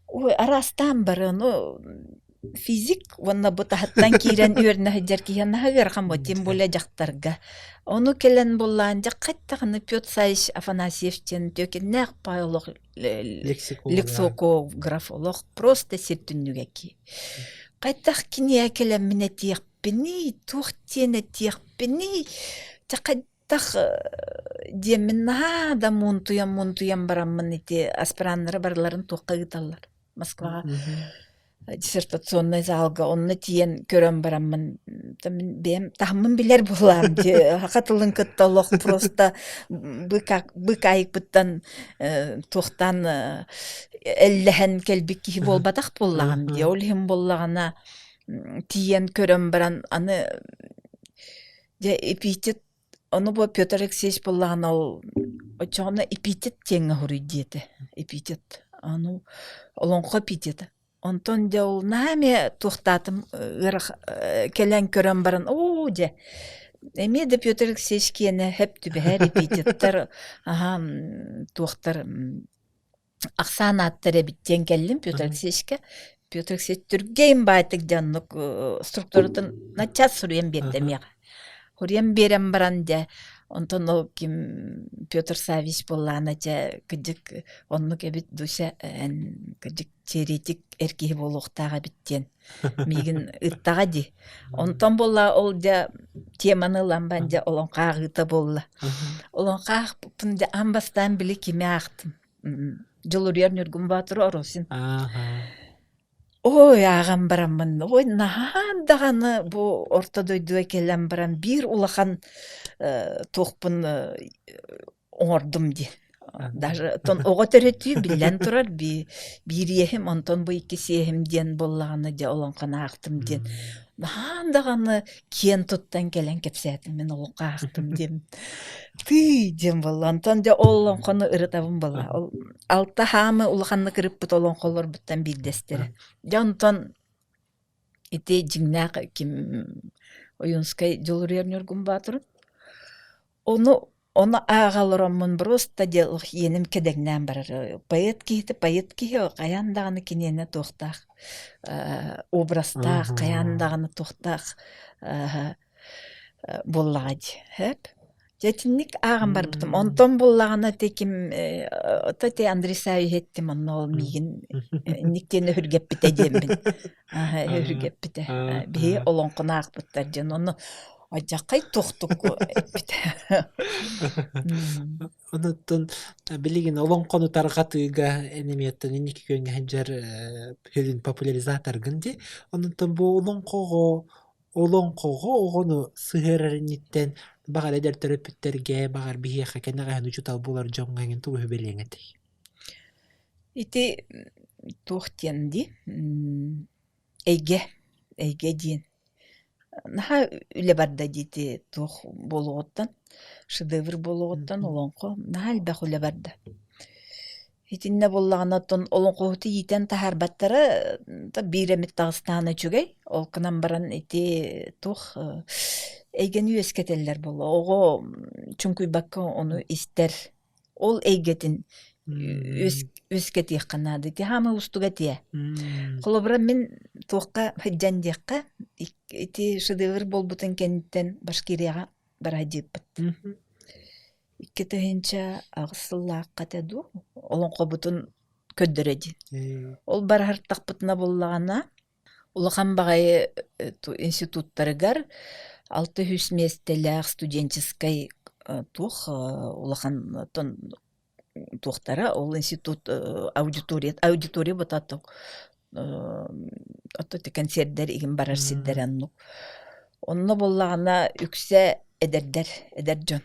ой, араастаан бары ону физик уонна бу таһыттан киирэн үөрэнэ сылдьар киһи наһаа ыарахан буо, тем более дьахтарга. Ону кэлэн буллаан дьэ хаттаҕына Петр Саевич Афанасьев диэн түөкэннээх паай олох лексикограф олох просто сир түннүгэ кии. Хайдах киниэ кэлэммин этиэхпиний, туох диэн этиэхпиний, дьэ Тах диэммин наһаа да муунтуйан-муунтуйан бараммын ити аспираннары барыларын туохха ыыталлар Москваҕа диссертационнай залга онно тиийэн көрөн бараммын мин бэйэм таһыммын билэр буолаам дии саха тылын кытта олох просто быыкаайыкпыттан туохтаан эллэһэн кэлбит киһи буолбатах буоллаҕым дии ол иһин буоллаҕына тиийэн көрөн баран аны Дьэ эпитет ону бу Петр Алексеевич буоллаҕына ол оччоҕуна эпитет диэҥҥэ хоруй диэтэ. Эпитет. Ону олоҥхо эпитета. Онтон дьэ ол наһаа эмиэ туохтаатым ыарах кэлэн көрөн баран оо дьэ эмиэ да Петр Алексеевич киэнэ сөп түбэһэр эпитеттэр аһа туохтар ахсаан ааттар эбит диэн кэллим Петр Алексеевичка. Петр Алексеевич түргэн баайтык дьэ оннук структуратын начаас суруйан биэрдэ миэхэ. Суруйан биэрэн баран дьэ онтон ол ким Петр Саввич буоллаҕына дьэ кырдьык оннук эбит Дуся эн кырдьык теоретик эр киһи буолуохтаах эбит диэн миигин ыыттаҕа дии. Онтон буолла ол дьэ теманы ылан баран дьэ олоҥхо ааҕыыта буолла. Олоҥхо аахпыппын дьэ аан бастаан били кими аахтым. Дьулуруйар Ньургун Боотуру Оросин. Ой, ааҕан бараммын, ой, наһаа даҕаны бу орто дойдуга кэлэн баран биир улахан туохпун оҥордум диэн. Даже оттон оҕо төрөтүү биллэн турар биир иэһим, онтон бу иккис иэһим диэн буоллаҕына дьэ олоҥхону аахтым диэн. Наһаа даҕаны киэн туттан кэлэн кэпсээтим мин олоҥхо аахтым диэн. Тыый диэн буолла. Онтон дьэ ол олоҥхону ырытабын буолла. Ол алта хаамы улаханнык ырыппыт олоҥхолорбуттан биирдэстэрэ. Дьэ онтон ити дьиҥнээх ким Ойуунскай Дьулуруйар Ньургун Боотурун Ону ону ааҕа олороммун просто дело иэним кэдэҥнээн барар. Поэт киһитэ поэт киһи хайаан даҕаны киниэнэ туохтаах образтаах, хайаан даҕаны туохтаах буоллаҕа дии. Сөп. Дьэ итинник ааҕан барбытым. Онтон буллаҕына ити ким ото ити Андрей Саввич эттим онно ол миигин инник диэн өһүргэппитэ диэммин. Өһүргэппитэ. Биһи олоҥхону аахпыттар диэн ону Алдьархай туохтук эппитэ. Онуттан билигин олоҥхону тарҕатыыга энимиэттэн инники күөҥҥэ сылдьар сүрүн популяризаторгын дии. Онуттан бу олоҥхоҕо олоҥхоҕо оҕону сыһыарар инниттэн баҕар эдэр төрөппүттэргэ, баҕар биһиэхэ кэнэҕэһин учуутал буолар дьоҥҥо эҥин тугу сүбэлиэҥ этэй? Ити туох диэн дии эйгэ, эйгэ диэн Наһаа үлэ барда диэти туох буолуоҕуттан, шедевр буолуоҕуттан олоҥхо наһаа элбэх үлэ барда. Итиннэ буоллаҕына оттон олоҥхоһуту иитэн таһаарбаттара биир эмит таҕыстаҕына үчүгэй. Ол гынан баран ити туох эйгэни үөскэтэллэр буолуо. Оҕо чуҥкуйбакка ону истэр Ол эйгэтин үөскэтиэххэ наада. Ити хаамыы уустуга этиэ. Холобура, мин туохха сылдьан диэххэ, ити шедевр буолбутун кэнниттэн Башкирияҕа бара сылдьыбыппыт. 2008 сыллаахха этэ дуу, олоҥхобутун көрдөрө диэн. Ол бараһартахпытына буоллаҕына, улахан баҕайы институттарыгар. 600 миэстэлээх студенческай туох улахан оттон туохтара ол институт аудитория аудитория бутаток ото концердэр игин барар сирдэр оннук. Онно буоллаҕына үксэ эдэрдэр, эдэр дьон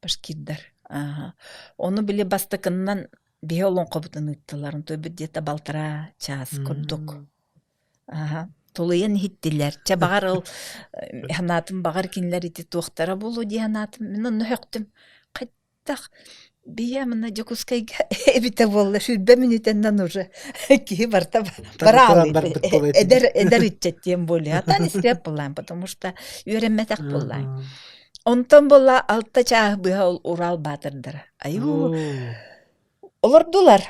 башкирдар. Ааһа. Ону били бастакыннан биһи олоҥхобутун ыыттылар. Онтуйбут где-то балтараа чаас курдук. Аһа. Тулуйан иһиттилэр. Чэ баҕар ол санаатым баҕар кинилэр ити туохтара буолуо дии санаатым. Мин онно сөхтүм. Хайдах биһи манна Дьокуускайга эбитэ буолла сүүрбэ мүнүүтэннэн уже киһи барыта Туран барбыт буолуо эдэр эдэр ыччат диэн буолуо. Атан истибэт буоллаан, потому что үөрэммэтэх буоллаан. Онтон буолла алта чааһы быһа ол Урал баатырдара. Айуу Олордулар.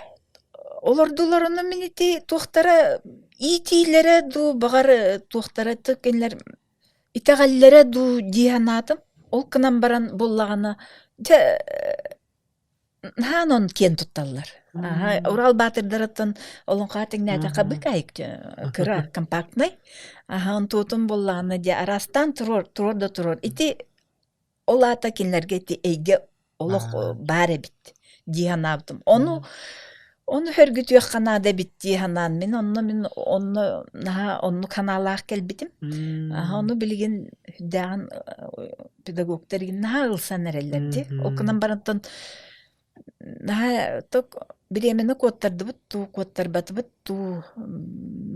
Олордулар онно мин ити туохтара иитиилэрэ дуу, баҕар туохтара кинилэр итэҕэллэрэ дуу дии санаатым. Ол гынан баран буллаҕына дьэ наһаа онон киэн тутталлар. Аһа, Урал баатырдарыттан олоҥхоҕо тэҥнээтэххэ быкаайык кыра компактнай. Аһа, онтуотун буллаҕына дьэ араастаан туруор, туруор да туруор. Ити Ол аата кинилэргэ ити эйгэ олох баар эбит дии санаабытым. Ону ону сөргүтүөххэ наада эбит дии санаан мин онно мин онно наһаа оннук санаалаах кэлбитим. Ону билигин сүрдээҕин педагогтар наһаа ылсан эрэллэр дии. Ол гынан барантан наһаа ток бириэмэни куоттардыбыт дуу, куоттарбатыбыт дуу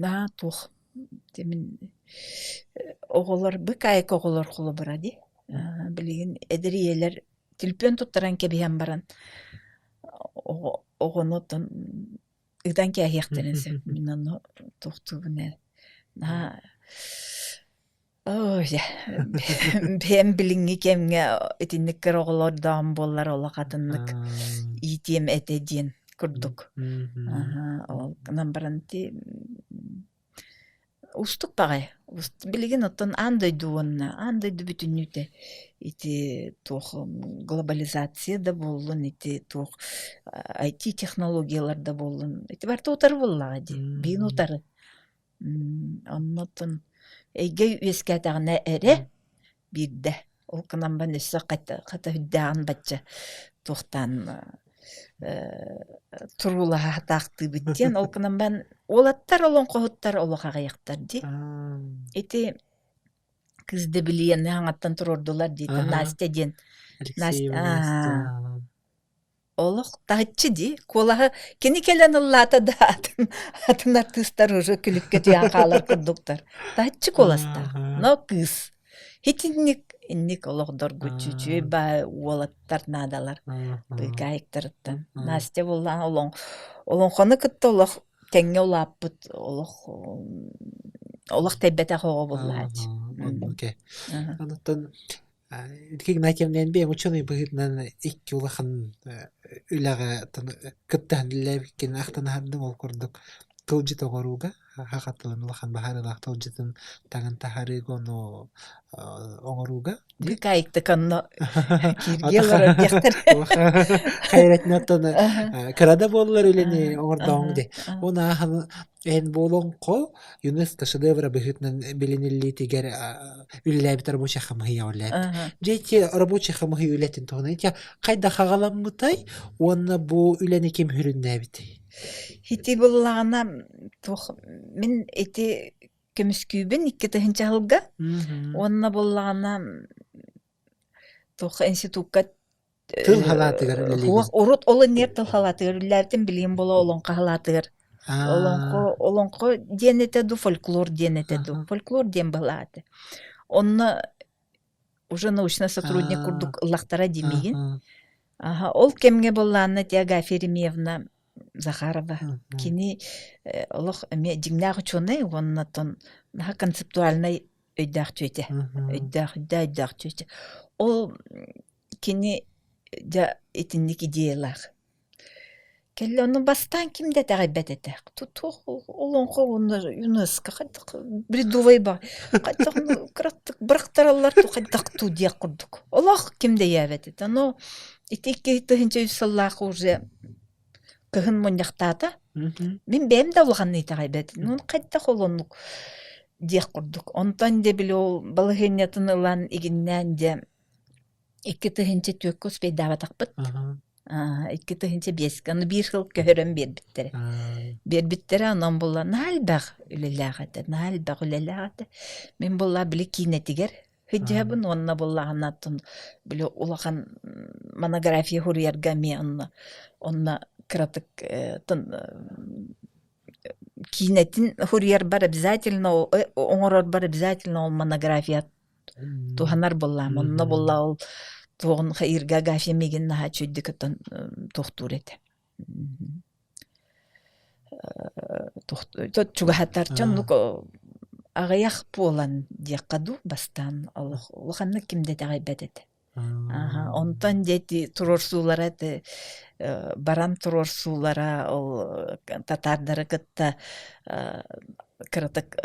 наһаа туох мин оҕолор быкаайык оҕолор холобура дии. Билигин эдэр ийэлэр түлпүөн туттаран кэбиһэн баран оҕону оттон ыытан кээһиэхтэрин сөп. Мин ону туохтуубун ээ наһаа ой бэйэм билиҥҥи кэмҥэ итинник кыра оҕолордоом буоллар олох атыннык иитиэм этэ диэн курдук. Ол гынан баран ити Уустук баҕайы. Билигин оттон аан дойду уонна аан дойду бүтүннүүтэ ити туох глобализация да буоллун, ити туох IT-технологиялар да буоллун, ити барыта утары буоллаҕа дии, биин утары. Онно оттон эйгэ үөскээтэҕинэ эрэ биирдэ. Ол гынан баран өссө хата хата үрдээҕин бачча туохтаан туруулаһа сатаахтыыбыт диэн. Ол гынан баран уолаттар олоҥхоһуттар олох аҕыйахтар дии. Ити кыыс Дэбилийэни хаҥаттан туруордулар дии. Настя диэн. Алексеева Настя. Олох таһыччы дии. Куолаһы кини кэлэн ыллаата да атын, атын артыыстар уже күлүккэ түһэн хаалар курдуктар. Таһыччы куоластаах. Но кыыс. Итинник инник олох доргуччу үчүгэй баай уолаттар наадалар. Быыкаайыктарыттан. Настя буоллаан олоҥ олоҥхону кытта олох тэҥҥэ улааппыт олох олох тэйбэтэх оҕо буоллааччы. Окей. Онтон Игнатьевна бэйэм учуонай быһыытынан икки улахан үлэҕэ кыттыһан үлэлээбиккин ахтан аһардым. Ол курдук тылдьыт оҥорууга саха тылын улахан баһаарыылаах тылдьытын таҥан таһаарыыга ону оҥорууга Быкаайыктык онно кииргэ олорор диэхтэр. Хайратин оттон кыра да буоллар үлэни оҥордоҕуҥ дии. Оны ааһан эн буолуоҥхо ЮНЕСКО шедевра быһыытынан билиниллиитигэр үлэлээбит рабочай хамыһыйа үлэлээбит. Дьэ ити рабочай хамыһый үлэтин туһунан ити хайдах аҕаламмытай уонна бу үлэни ким сүрүннээбитэй? Ити буллаҕына туох мин ити көмүскүүбүн 2000 сылга уонна буллаҕына туох институкка Тыл халаатыгар үлэлиигин. Суох, урут ол иннигэр тыл халаатыгар үлэлээбитим, билигин буола олоҥхо халаатыгар. Олоҥхо, олоҥхо диэн этэ дуу, фольклор диэн этэ дуу. Фольклор диэн быһалаата. Онно уже научный сотрудник курдук ыллахтара димигин. Аха, ол кэмҥэ буоллаанна ти Агафья Еремеевна Захарова. Кини олох эмиэ дьиҥнээх учуонай уонна оттон наһаа концептуальнай өйдөөх чүөтэ. Өйдөөх, өйдөөх чүөтэ. Ол Кини дьэ итинник идеялаах. Кэллэ ону бастаан ким да итэҕэйбэт этэ. Туох олоҥхо уонна ЮНЕСКО хайдах бредовай ба хайдах кыраттык бырахтараллар ту хайдах туу диэх курдук. Олох ким да өйөөбөт этэ. Но ити 2003 сыллаах уже кыһын мунньахтаата. Мин бэйэм да улаханнык итэҕэйбэтим. Ну хайдах ол оннук. диэх курдук. Онтон дьэ били ол балаһыанньатын ылан игиннээн дьэ 2004-кэ успейдаабатахпыт. 2005-кэ аны биир сыл көһөрөн биэрбиттэрэ. Биэрбиттэрэ онон буолла наһаа элбэх үлэлээх этэ, наһаа элбэх үлэлээх этэ. Мин буолла били киинэтигэр сылдьыһабын уонна буоллаҕына оттон били улахан монография суруйарга эмиэ онно онно кыратык киинэтин суруйарбар обязательно оҥорорбор обязательно ол монография туһанар буоллаам. Онно буолла ол туоҕун хайыырга Агафья миигин наһаа үчүгэйдик оттон туохтуур этэ. Чугаһатар дьоннук аҕыйах буолан диэххэ дуу бастаан олох улаханнык ким да итэҕэйбэт этэ. Аха, онтон дьэ ити туруорсуулара ити баран туруорсуулара ол татаардары кытта кыратык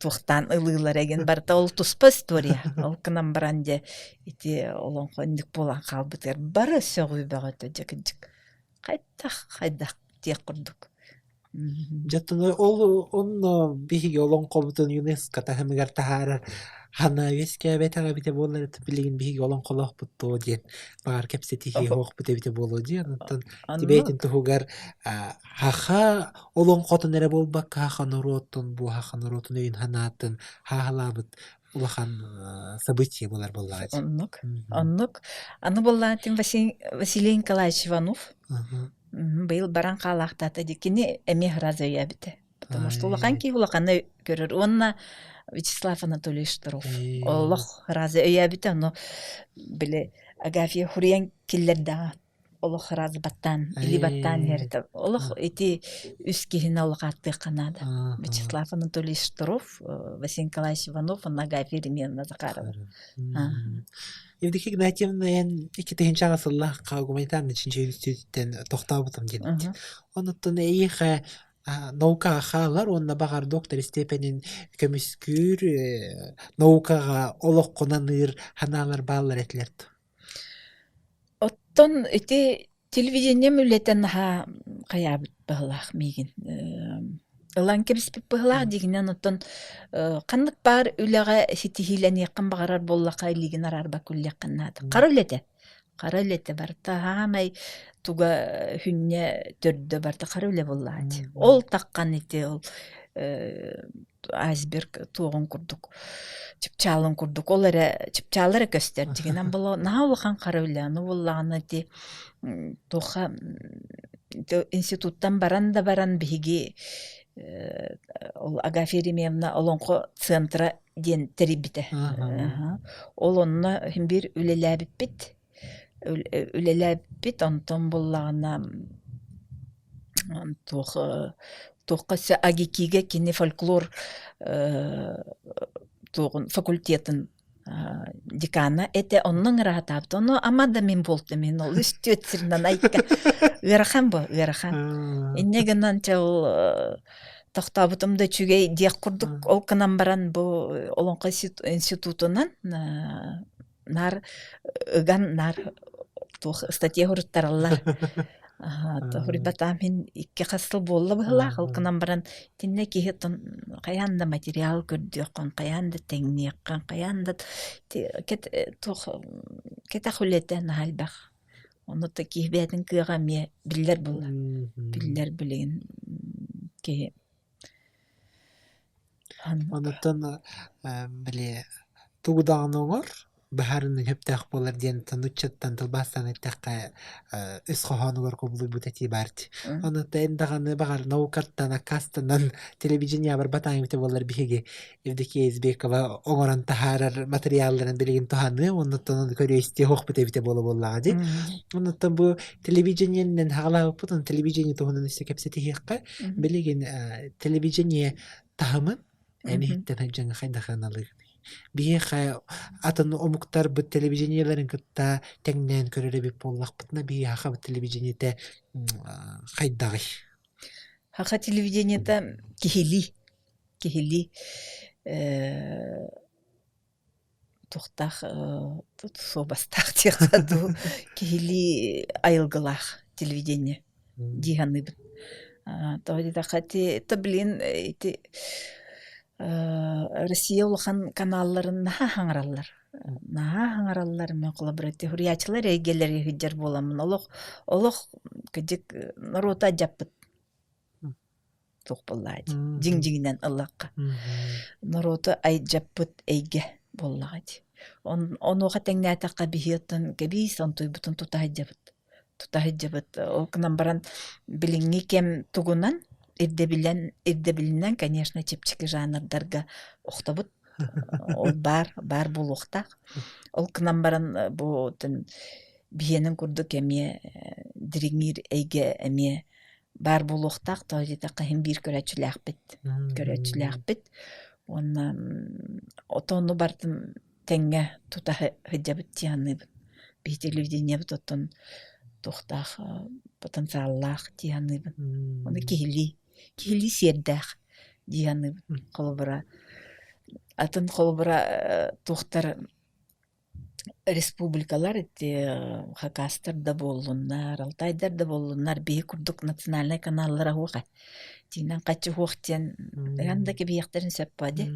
туохтаан ылыылара игин барыта ол туспа история. Ол гынан баран дьэ ити олоҥхо инник буолан хаалбытыгар бары сөҕүү бөҕөтө дьэ кырдьык хайдах хайдах диэх курдук. Дьэ ол онно биһиги олоҥхобутун ЮНЕСКО таһымыгар таһаарар хана үөскээбэтэх эбитэ буоллар билигин биһиги олоҥхолоохпут дуо диэн баҕар кэпсэтиһиэ суохпут эбитэ буолуо диэн онтон тибээтин туһугар хаха олоҥхотун эрэ буолбакка хаха норуотун бу хаха норуотун өйүн санаатын хааһылаабыт улахан событие буолар буоллаҕа дии. Оннук. Оннук. Аны буоллаҕа Василий Николаевич Иванов быйыл баран хаалаахтаата дии. Кини эмиэ сразу өйөөбүтэ. Потому что улахан киһи улаханы көрөр. Уонна Вячеслав Анатольевич Штыров олох сразу өйөөбүтэ. Ону били Агафья хуруйан киллэрдэҕэ олох сразу баттаан, илии баттаан иһэр. Олох ити үс киһини олох ааттыахха наада. Вячеслав Анатольевич Штыров, Василий Николаевич Иванов уонна Агафья Еремеевна Захарова. Евдокия Игнатьевна эн 2000 сыллаахха гуманитарнай чинчийүүтүттэн тохтообутум диэн. Онуттан эйиэхэ наукаҕа хаалар уонна баҕар доктор степенин көмүскүүр наукаҕа олоххунаныыр санаалар бааллар этилэр Оттон ити телевидением үлэтэ наһаа хайаабыт быһыылаах миигин. Ылан кэбиспит быһыылаах дьиҥинэн оттон ханнык баар үлэҕэ ситиһиилэниэххин баҕарар буоллахха илиигин араарбакка үлэлиэххин наада. Хара үлэтэ. Хара үлэтэ барыта саамай туга хүнньэ төрдө барыта хара үлэ буоллаҕа дии. Ол таххан ити ол айсберг туоҕун курдук чыпчаалын курдук ол эрэ чыпчаала эрэ көстөр дьиҥинэн буолла наһаа улахан хара үлэ аны буоллаҕына ити туохха институттан баран да баран биһиги ол Агафья Еремеевна Олоҥхо центра диэн тэрийбитэ ол онно син биир үлэлээбиппит үлэлээбиппит онтон буоллаҕына туох туохха өссө АГИКИгэ кини фольклор туоҕун факультетын декана этэ онно ыҥыраатаабыт ону ама да мин буолтум мин ол үс түөрт сиринэн айка ыарахан бу ыарахан инньэ гынан чэ ол тохтообутум да үчүгэй диэх курдук ол гынан баран бу олоҥхо институтунан наар ыган наар туох статья суруттараллар. Суруйбатаам иһин икки хас сыл буолла быһыылаах, ол гынан баран итиннэ киһи оттон хайаан да материал көрдүөххүн, хайаан да тэҥниэххин, хайаан да туох кэтэх үлэтэ наһаа элбэх. Ону да киһи бэйэтин кыаҕа эмиэ биллэр буолла. Биллэр билигин киһи Онуттан били тугу даҕаны оҥор, быһаарыныы сөптөөх буолар диэн нууччаттан тылбаастаан эттэххэ өс хоһоонугар кубулуйбут этии баар дии. Онуттан эн даҕаны баҕар наукаттан аккаастанан телевидениеҕа барбатаҕыҥ эбитэ буоллар биһиги Евдокия Избекова оҥорон таһаарар матырыйаалларын билигин туһаныа оннуттан ону көрө-истиэ суохпут эбитэ буола буоллаҕа дии. Онуттан бу телевидениенэн саҕалаабыппыт, ону телевидение туһунан өссө кэпсэтиһиэххэ. Билигин телевидение таһымын эн иһиттэн сылдьаҥҥа хайдах сыаналыыгыный? Биһиэхэ атын омуктарбыт телевидениелэрин кытта тэҥнээн көрөр эбит буоллахпытына, биһиэхэ сахабыт телевидениетэ хайдаҕый? Саха телевидениета киһилии, киһилии туохтаах суобастаах диэххэ дуу, киһилии айылгылаах телевидение дии саныыбын. Тоҕо диэтэххэ ити, это блин ити. Россия улахан каналларын наһаа хаҥараллар. Наһаа хаҥараллар. Мен холобура ити суруйааччылар эйгэлэри сылдьар буоламмын олох олох кырдьык норуоту алдьаппыт туох буоллаҕа дии дьиҥ-дьиҥинэн ыллахха. Норуоту айдьаппыт эйгэ буоллаҕа дии. Онуоха тэҥнээтэххэ биһи оттон кэбиис онтуйбутун тута сылдьабыт тута сылдьабыт. Ол гынан баран билиҥҥи кэм тугунан ирдэбилэн ирдэбилинэн, конечно, чэпчэки жанрдарга охтобут. Ол баар, баар буолуохтаах. Ол гынан баран бу биһиэнин курдук эмиэ дириҥиир эйгэ эмиэ баар буолуохтаах. Тоҕо диэтэххэ иһин биир көрөөччүлээхпит. Көрөөччүлээхпит. Уонна отону барытын тэҥҥэ тута сылдьабыт дии саныыбын. Биһи телевидениебыт оттон туохтаах потенциаллаах дии саныыбын. Ону киһилии, киһилии сиэрдээх дии саныыбын. Холобура, атын холобура туохтар республикалар ити хакастар да буоллуннар, алтайдар да буоллуннар биһи курдук национальнай каналлара суох ээ. Дьиҥинэн хаччы суох диэн ыһан да кэбиһиэхтэрин сөп буо дии.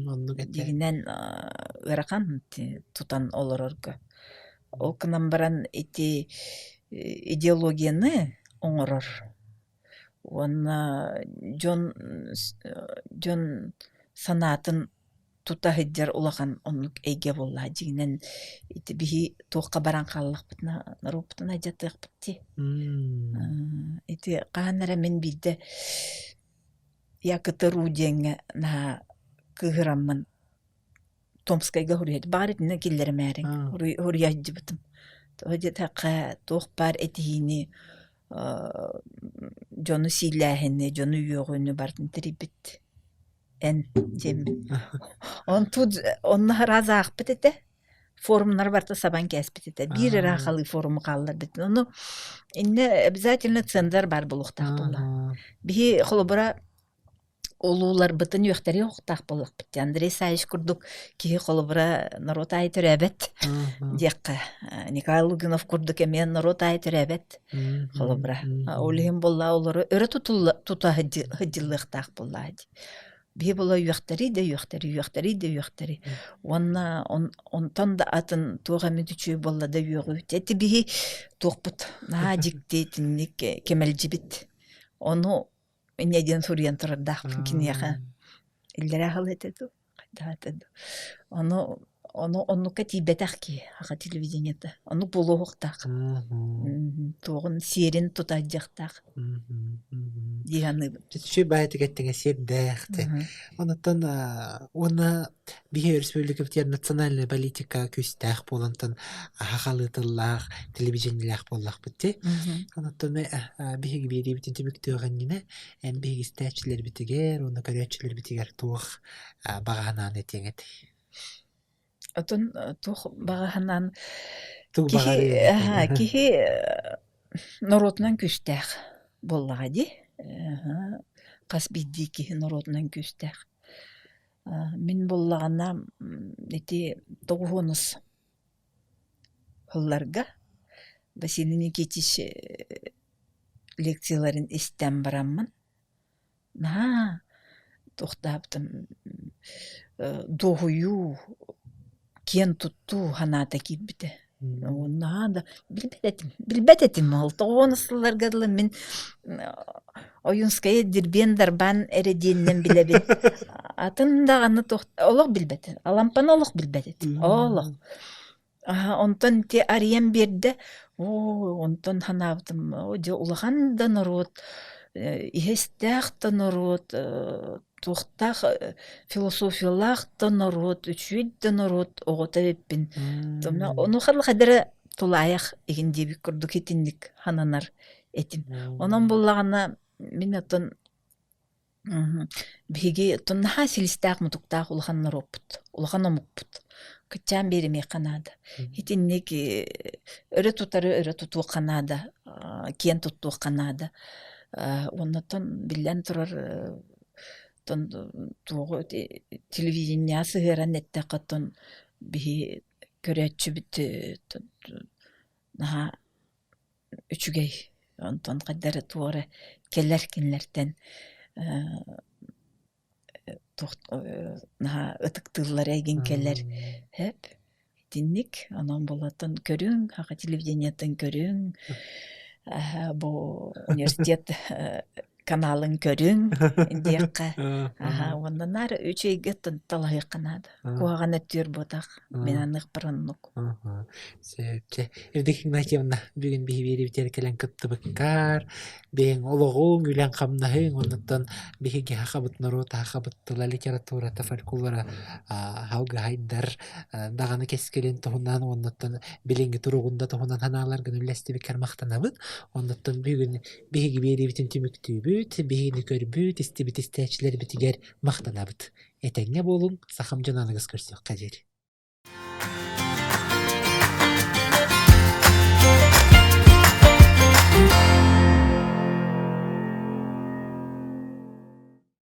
Оннук этэ. Дьиҥинэн ыарахан тутан олорорго. Ол гынан баран ити идеологияны оҥорор уонна дьон дьон санаатын тута сылдьар улахан оннук эйгэ буолла. Дьиҥинэн ити биһи туохха баран хааллахпытына норуоппутун алдьатыахпыт дии. Ити хаһан эрэ мин биирдэ Якутару диэҥҥэ наһаа кыыһыраммын Томскайга суруйа баҕар итиннэ киллэримээриҥ суруйа сылдьыбытым. Тоҕо диэтэххэ туох баар этиһиини дьону сиилээһини, дьону үөҕүүнү барытын тэрийбит эн диэммин. Онту онно араас аахпыт этэ. Форумнары барыта сабан кээспит этэ. Биир эрэ халыы форуму хаалларбыт. Ону иннэ обязательно цензор баар буолуохтаах буолла. Биһи холобура улууларбытын үөхтэри оһохтоох буоллахпыт дии. Андрей Саевич курдук киһи холобура норуот аайы төрөөбөт диэххэ. Николай Лугинов курдук эмиэ норуот аайы төрөөбөт холобура. Ол иһин буолла олору өрө тутулла тута сылдьыллыахтаах буоллаа дии. Биһи була үөхтэри да үөхтэри, үөхтэри да үөхтэри. Уонна онтон да атын туох эмит үчүгэй буолла да үөҕүү. Ити биһи туохпут наһаа дьикти итинник кэмэлдьибит. Ону инньэ диэн суруйан турардаахпын киниэхэ. Иллэрээ сыл этэ дуу, хайдах этэ дуу. Ону ону оннукка тиийбэтэх киһи аха телевидениета. Оннук буолуохтаах. Туоҕун сиэрин тута сылдьыахтаах дии саныыбын. Үчүгэй баайытык эттиҥэ сиэрдээх те. Онуттан уонна Биһи өрөспүүбүлүкэбитигэр национальная политика күүстээх буолантан аһа тыллаах, телевидениелээх буоллахпыт дии. Онтон биһиги биэриибитин түмүктүөх иннинэ эн биһиги истээччилэрбитигэр уонна көрөөччүлэрбитигэр туох баҕа санааны этиэҥ этэй? Отон туох баҕа санаан Тугу киһи баҕарыаҥ этэй? киһи норуотунан күүстээх буоллаҕа дии. Хас биирдии киһи норуотунан күүстээх. Мин буоллаҕына ити тоҕуһуонус сылларга Василий Никитич лекцияларын истэн бараммын наһаа туохтаабытым дуоһуйуу, киэн туттуу санаата киирбитэ. Наһаа да билбэт этим, билбэт этим ол тоҕуон сылларга дылы мин Ойуунскайы дирбиэн-дарбаан эрэ диэнинэн билэбин. Атын даҕаны туох олох билбэт Алампаны олох билбэт этим, олох. Онтон ити арыйан биэрдэ, оо, онтон санаабытым, оо дьэ улахан да норуот, иһэ-истээх да норуот, туохтаах философиялаах да норуот, үчүгэй да норуот оҕото эбиппин. Онуоха эрэ тулаайах игин диэбит курдук итинник сананар этим. Онон буллаҕына мин оттон Биһиги оттон наһаа силистээх-мутуктаах улахан норуоппут, улахан омукпут. Кыччаан биэримиэххэ наада. Итинник өрө тутары өрө тутуохха наада, киэн туттуохха наада. Уонна оттон биллэн турар оттон туоҕу телевидениеҕэ сыһыаран эттэххэ оттон биһи көрөөччүбүт наһаа үчүгэй онтон хайдах эрэ туох эрэ кэлэр кинилэртэн. Туох наһаа ытыктыыллар эйигин кэлэр. Сөп. Итинник онон булатын көрүҥ, саха телевидениетын көрүҥ, бу университет каналын көрүҥ диэххэ. Аһа уонна наар үчүгэйгэ талаһыахха наада. Куһаҕан өттүгэр буотах. Мин аныахпар оннук. Сөп. Чэ, Евдокия Игнатьевна, бүгүн биһи биэриибитигэр кэлэн кыттыбыккар, бэйэҥ олоҕуҥ, үлэҥ-хамнаһыҥ, оннуттан биһиги сахабыт норуота, сахабыт тыла, литературата, фольклора алгыһайдар даҕаны кэскилин туһунан, оннуттан билиҥҥи туругун да туһунан санааларгын үллэстибиккэр махтанабыт. Оннуттан бүгүн биһиги биэриибитин түмүктүүбүт, биһигини көрбүт, истибит истээччилэрбитигэр махтанабыт. Этэҥҥэ буолуҥ, сахам дьоно аныгыс көрсүөххэ диэри.